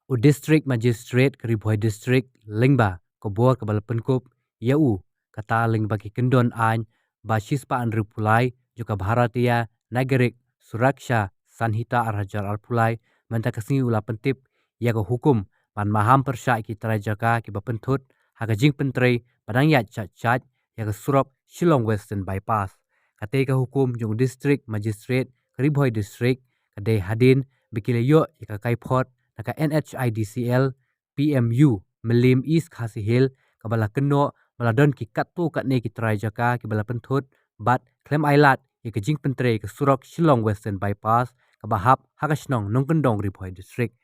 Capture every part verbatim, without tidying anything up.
U District Magistrate ka Ri Bhoi District lyngba ka bor kaba la pynkup ïa u, kata lyngba ki kyndon aiñ ba shispah hynriew phew lai jong ka Bharatiya Nagarik Suraksha Sanhita ar hajar arphew lai, mynta ka sngi u la pyntip ïa ka hukum ban maham pyrshah ïa ki trai jaka kiba pynthut ha ka jingpyntrei ba dang ïaid shait shait ïa ka surok Shillong Western Bypass. Katei ka hukum jong u District Magistrate ka Ri Bhoi District ka dei hadien ba ki la ïoh ïa ka kaiphod na ka N H I D C L P M U Mylliem East Khasi Hills, kaba la kynnoh ba la don ki katto katne ki trai jaka kiba la pynthut bad khlem ailad ïa ka jingpyntrei ka surok Shillong Western Bypass kaba hap ha ka shnong Nongkyndong, Ri Bhoi District.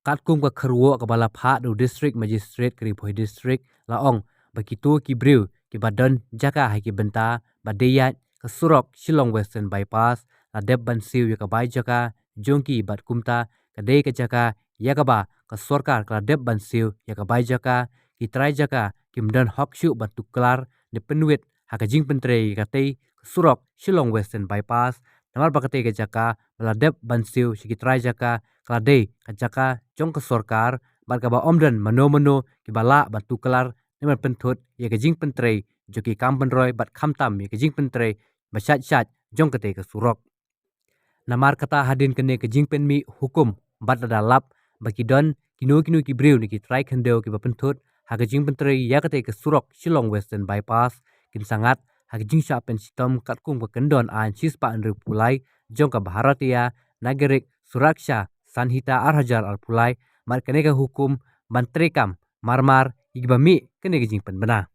Katkum ka kyrwoh kaba la phah da u District Magistrate ka Ri Bhoi District, la ong ba kito ki briew kiba don jaka ha ki bynta ba dei ïaid ka surok Shillong Western Bypass la dep ban siew ïa ka bai jaka jong ki, bad kumta ka dei ka jaka ïa kaba ka sorkar ka la dep ban siew ïa ka bai jaka. Ki trai jaka kim don hok shuh ban tuklar ne pynwit ha ka jingpyntrei ïa katei ka surok Shillong Western Bypass, namar ba katei ka jaka ba la dep ban siew sha ki trai jaka ka la dei ka jaka jong ka sorkar, bad kaba ym don mano mano kiba lah ban tuklar ne ban pynthut ïa ka jingpyntrei jong ki kam pynroi bad khamtam ïa ka jingpyntrei ba shait shait jong katei ka surok. Namar kata, hadien kane ka jingpynmih hukum bad lada lap ba ki don kino kino ki briew ne ki trai khyndew kiba pynthut ha ka jingpyntrei ïa katei ka surok Shillong Western Bypass, kin sa ngat ha ka jingshah pynshitom katkum ka kyndon aiñ shispah hynriew phew lai jong ka Bharatiya Nagarik Suraksha Sanhita ar hajar arphew lai, bad kane ka hukum ban treikam marmar ïa kiba mih kane ka jingpynbna.